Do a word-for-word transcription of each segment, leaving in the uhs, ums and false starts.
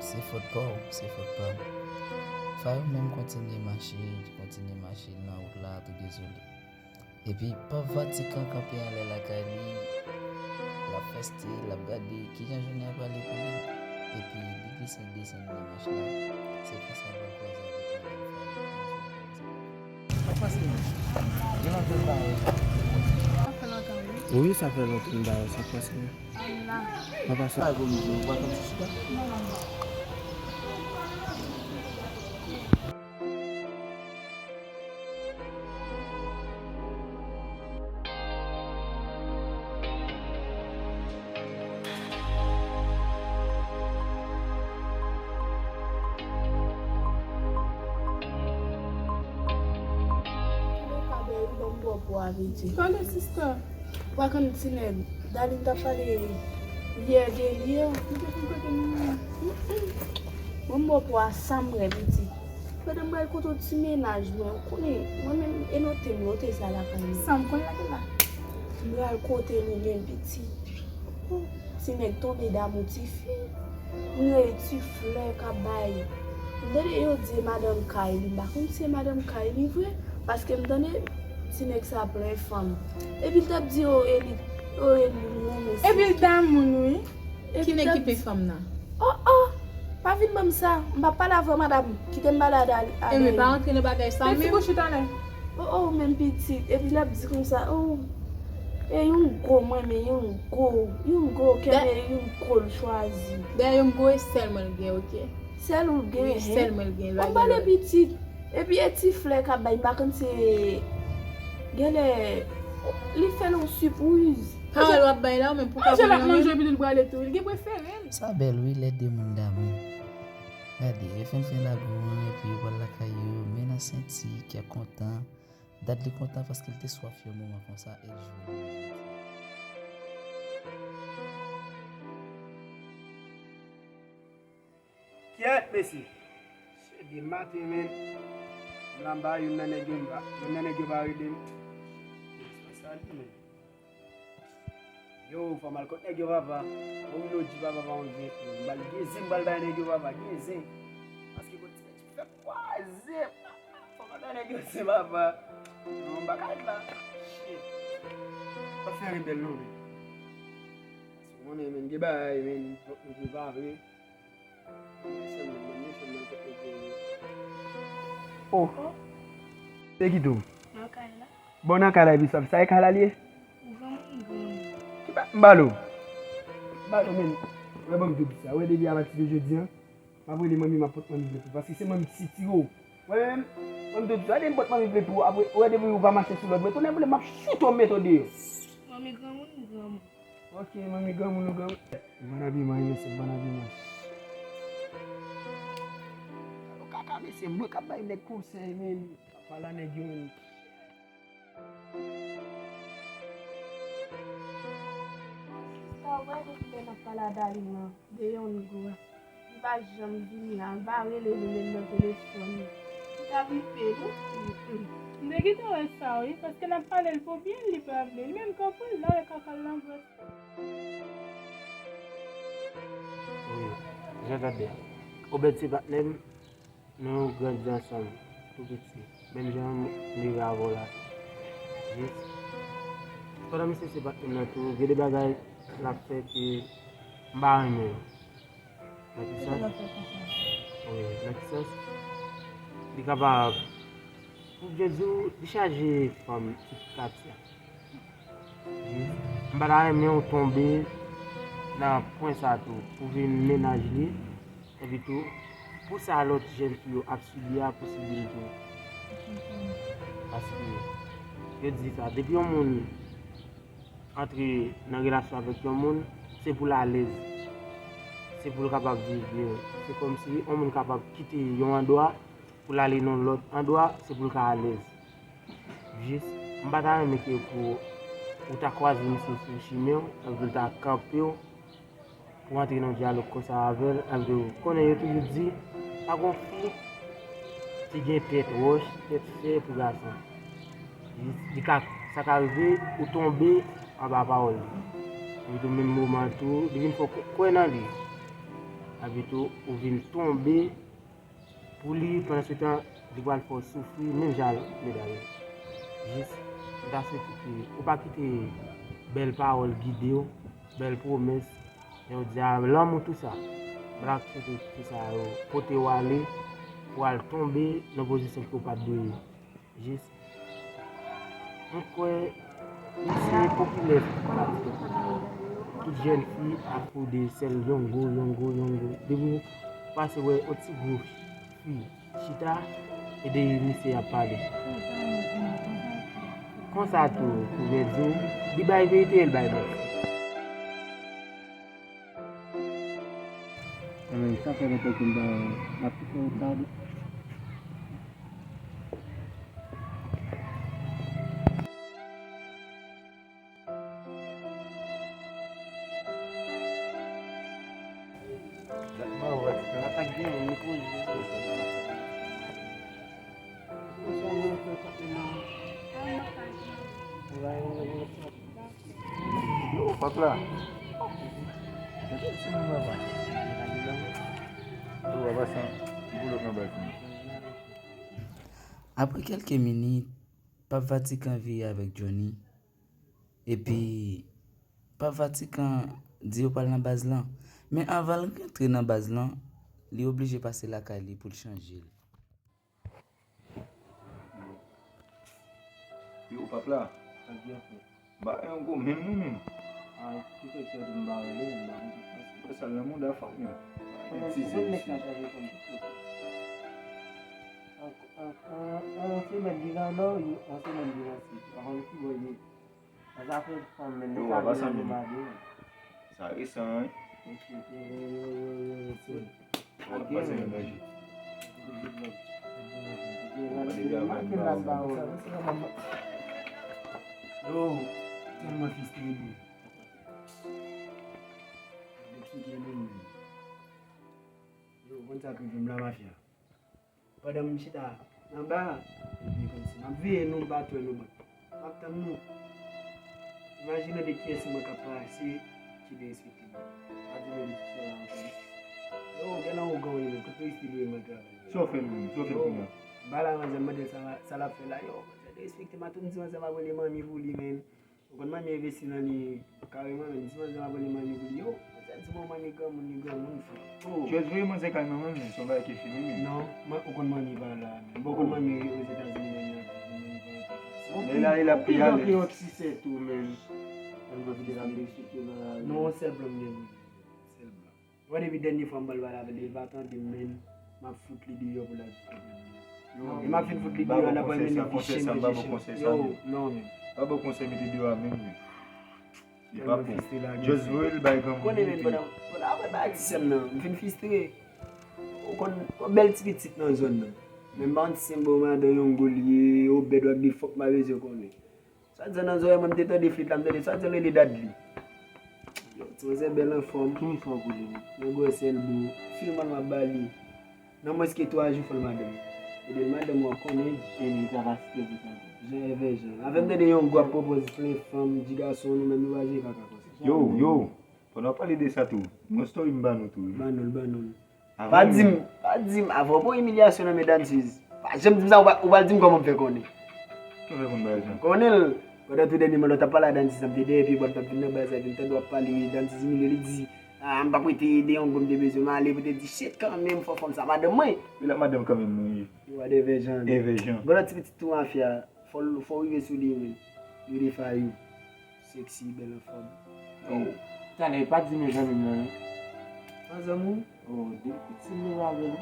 Se fòt pa w, se fòt pa m. Fayo menm kontinye mache, li kontinye mache nan wout la, tou dezole. Epi, pa Vatikan kanpe anlè lakay li, l ap fè style, l ap gade kijan jounen an prale pou li. Epi, li glise desann nan mach la, se konsa l pral kwaze avèk madanm Fayo. Sa k pase menm? Gen lontan m pa wè w. Sa fè lontan, wi. Wi, sa fè lontan m pa wè w. Sa k pase menm? Ay la. Papa sa. Pa gwo mizè, ou pa tann ti chita. Tande, sister. Ou pa konn ti nèg Darline t ap pale yè de li an? M te konn kote moun nan. Mwen, m ba w pwa sa m wè, pitit. Pandan m pral kote yon ti mennaj mwen, ou konnen, mwen menm, e note m, note sa lakay mwen. Sa m konn la, la. M pral kote nou menm, pitit. Ti nèg tonbe damou tifi. M rele ti flè k ap bay. M tande yo di e madanm kay li. M pa konn si se madanm kay li vre. Paske m tande ti nèg sa plen fanm. Epi l t ap di, o, e li, o, e li, m renmen sa. Epi l damou l, wi. Epi ki nèg ki peye fanm nan? Oh, oh! Pa vin ban m sa. M p ap pale avè w, madanm. Kite m pale a Dal-, a Dali. Ebyen, pa rantre nan bagay sa menm. Fè ti bouch ou talè. Oh, oh, menm pitit. Epi l ap di konsa, oh, e yon gwo mwen, men yon gwo, yon gwo, kenbe yon gwo l chwazi. Dayè, yon gwo e sèl mwen l gen, oke? Sèl ou l gen, hen? Sèl mwen l gen, pa gen lòt. Pitit. Epi e ti flè k ap bay, m pa konn se genlè li fè l yon sipriz. Pawòl w ap bay la, ou menm pou ka pran nan men l. Manje l ap manje epi li prale tou. Li gen prefere l. Sa bèl wi, lè de moun damou. Gade, yo fin fè lago an, epi yo pral lakay yo, men nan senti, kè kontan. Dad li kontan paske l te swaf yon moman konsa, e l jwenn li jodi. Kyèt, mesye! Se de maten, men. M la anba, youn nan nèg yo, m pa, youn nan nèg yo pa rele m. Sa li, men. Yo, fò m al kot nèg yo, papa. Bon, Wilodji, papa, pa yon zen. M pral gen zen, m pral bay nèg yo, papa, gen zen. Paske bon, ti nèg fè kwaze. Fò m al bay nèg yo zen, papa. Non, m pa ka ret la. Shit. Pa fè rebèl, non, men. Paske w konnen, men, gen bagay, men, fòk nou prepare. Oh. Se ki tou? Nan kay la. Bon, nan kay la, epi sa, sa e kay la li ye? Ou granmoun, granmoun. Ki pa, m ba l ou. M ba l ou, men. Wè, ban m di w sa. Wè, depi apati de jodi a, m ap rele manmi, m ap pot manmi vle pou. Paske se manmi ki sitire w. Wè, men, ban m di w sa. Wè, depi m pot manmi vle pou, apre, wè, depi ou pa mache sou lòd mwen, tonnè boule, m ap choute w, m mete w deyò. Manmi, granmoun, granmoun. Ok, manmi granmoun ou granmoun. Bon abiman, wi, mesye, bon abiman. Ou kaka, mesye, mwen k ap bay nèg konsèy, men. Pale a nèg yo, men. Sista, ou wè depi lè n ap pale a Darline nan, de yon gwo. Li pa janm vini la, li pa rele nou menm nan telefòn. Li ta blipe nou. Mm, mm. M te gentan wè sa, wi, paske n ap pale l pou byen, li pa vle. Li menm kanpe l la, wè kaka l nan bwèt. Wi, jan tande a. Obed se patnè m, nou grandi ansanm, tou piti. Menm jan m rive avè w la. Jis, pandan misye se patnè m nan tou, gen de bagay l ap fè ke m pa renmen yo. Nan ki sans? Wi, nan ki sans? Li kapab, pou byen di w, li chaje fanm tout katye a. M pa ta renmen w tonbe nan pwen sa tou, pou vin mennaj li, epi tou, pou sa lòt jèn fi yo ap sibi a, pou sibi l tou. Paske, yo di sa, depi yon moun antre nan relasyon avèk yon moun, se pou l alèz. Se pou l kapab viv byen. Se kòmsi yon moun kapab kite yon andwa pou l ale nan lòt andwa, se pou l ka alèz. Jis, m pa ta renmen ke pou ou ta kwaze misye sou chimen w, epi l ta kanpe w, pou antre nan dyalòg konsa avè l, epi tou, konnen yo toujou di, pa gon fi ki gen tèt wòch, tèt fè pou gason. Li, li ka, sa ka rive, ou tonbe anba pawòl li. Epi tou, menm moman tou, li vin fè w kwè nan li. Epi tou, ou vin tonbe pou li, pandan se tan, li pral fè w soufri, menm jan a lòt medam yo. Jis, m ta swete ke ou pa kite bèl pawòl gide w, bèl pwomès, lè yo di a lanmou tou sa. M ta swete ke sa yo pote w ale, pou w al tonbe nan pozisyon ke w pa t dwe ye. Jis, m kwè misye popilè. Tout jèn fi ap rode sèl Yongo, Yongo, Yongo. Depi w pase wè yon ti gwoup fi chita, e de misye ap pale. Konsa tou, pou Vèzo, li bay verite, li bay manti. Anmè, sa fè lontan ke m pa, m ap tou fè yon kado. Yo, papa. Gade ti moun papa. Yo, papa, se yon boulot nan baz mwen. Apre kèlke minit, Pap Vatikan vire avèk Johnny. Epi, Pap Vatikan di yo pral nan baz lan. Men anvan l rantre nan baz lan, li oblije pase lakay li pou l chanje l. Yo, pap la. Sa k gen, frè? Ba, yon gwo menm nou menm. A, ki fè kè m ba rele, m ba rele. Sa l nan mouda fanm yo. Ba, gen ti zen isi. An, an, an, an semèn li nan nò, an semèn li nan sid. Anvan ki bò li ye? Sa zafè fanm menm, yo, sa papa, sa menm. Sa resan, wi. Yo, tèlman fistire, bro. Yo, konn sa k rive m la, mafya. Pandan m chita anba a, epi kòmsi m ap veye nou, m pa t wè nou bò. M ap tann nou. Imajine de kiyès mwen k ap pase ki derespekte m. Pa di mwen de kiyès la ankò. Yo, gen nan ougan wi, men kote wi stil wi mwen travay. Sa w fè l menm? Sa w fè l kounye a? M pale a manzè, m mande l sa, sa l ap fè la. Yo, manzè derespekte m, a tou m di manzè m ap rele manmi pou li, men. Ou konn manmi envesti nan li kareman, men di manzè m ap rele manmi pou li. Yo, manzè di bon manmi granmoun, li granmoun, frè. Oh. Jezi voye manzè kay manman l, men se yon bagay ki fini, men. Non, ou konn manmi pa la, men. Bon, ou konn manmi Ozetazini, manmi ap viv, manmi pa la. Lè l ale, l ap pi alèz. Ou pi jan ke yon ti sè tou, men. Non, sèl blan m gen pou li. Sèl blan. Ou wè depi dènye fwa m pral pale avè l, li pa tande m, men m ap fout li deyò pou l al di pwoblèm li. Yo, e m ap fin fout li deyò, l ap al mennen vi chen manje chen. Yo, non, men. Pa ba w konsèy mete deyò a menm, men. Li pa bon. Just voye l bay granmoun. Konnen, men, pandan, pandan, apre bagay ti sè m nan, m fin fistre. Ou konn, yon bèl ti pitit nan zòn nan. Men m pa konn si se m ba w madan yon gwo l ye, yon bèd w ap di fòk m pa bezwen konnen. Swadizan nan zòrèy mwen, m te tande flit la, m tande swadizan l rele Dadli. Yo, ti manzè bèl anfòm. Ki misyon pou li menm? Nan gwosè l, bro. Filman l m ap ba li. Nan mwens ke twa jou, fè l madanm. Epi l madanm, w ap konnen. E li kapasite pou sa. Jan èvè jan. Avè m tande yon gwo ap pwopoze plen fanm, di gason, nou menm nou pa jere kaka konsa. Yo, yo. Pandan w ap pale de sa tou, yon story m ban nou tou, wi. Ban nou l, ban nou l. Pa di m, pa di m, avan w pran imilyasyon nan men dansez. Pa janm di m sa, ou pa, ou pral di m kòman m fè konnen. Ki fè konn bagay sa? Konnen l, pandan tou dènye mwa, lè w t ap pale a dansez, m te dèyè pye bò, m t ap vin nan baz la, epi m tande w ap pale, dansez imilye, li di, a, m p ap rete, de yon gwo m te bezwen, m ale, pou te di, shit, kanmenm, fò fanm sa, madanm mwen. Li la madanm kanmenm, non, wi. Yo, whatever, jan. Ever, jan. Gwo lòt ti pitit tou mafya, fò l, fò w rive sou li, wi. Yo de Fayou. Sexy, bèl anfòm. Oh. Talè, pa di men zanmi m nan, non. An zanmi w? Oh, de, ti m nou avè l.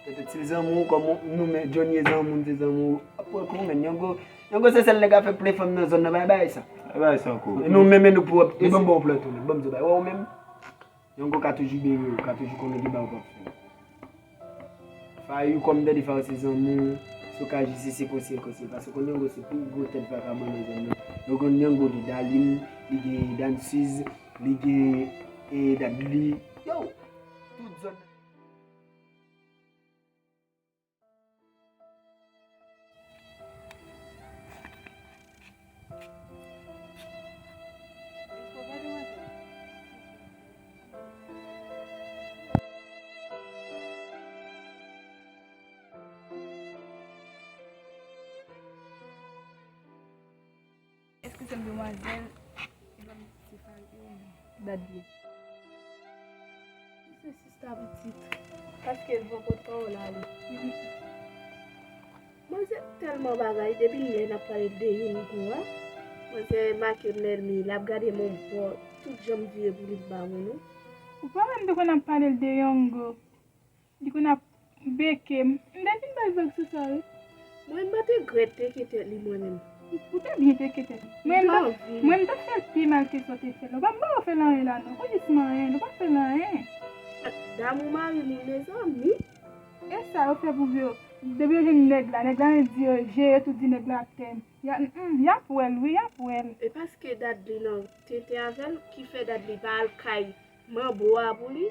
Petèt si l zanmi w, kòm nou men Johnny e zanmi w, m se zanmi w. Apre kou, men, Yongo, Yongo se sèl nèg a fè plen fanm nan zòn nan, bay, bay sa. Bay sa ankò. E nou menm, e nou pou, e ban m ba w plan tou, men. Ban m di w bay. Wè ou menm? Yongo ka toujou bere w, ka toujou konnen gen bagay w p ap fè. Fayou, kòm m tande Fayou se zanmi w, si w ka jis eseye konseye l, konseye l. Paske w konn Yongo se pi gwo tèt vakabon nan zòn nan. Yo konn Yongo gen Dalin, li gen Dansez, li gen, e, Dadli. Yo! Tout zòn nan. Demwazèl, ban m ti fal yo, dad li. Se sista pitit, paske l pran kont kò w la li. Manzè tèlman bagay, depi lè n ap pale de Yongo a, manzè make m lènmi, l ap gade m yon bò, tout jan m vire pou li pa ba mwen non. Ou pa wè m te konn ap pale l de Yongo? Li konn ap beke m. M te fin bay vag sou sa, wi. Mwen, m pa te grèt teke tèt li, mwen menm. Ou te byen teke tèt li. Mwen, m t ap, mwen, m t ap fè l pi mal ke sa w te fè l. Ou pa, m pa fè l anyen la, non. Ou jis manyen l, ou pa fè l anyen. Damou mari moun, mezanmi. E sa yo fè pou yo. Depi yo jwenn nèg la, nèg la di yo, je yo tou di nèg la tèm. Y a, mm, y ap wè l, wi, y ap wè l. E paske dad li nan tenten avè l, ki fè dad li pa al kay manbo a pou li.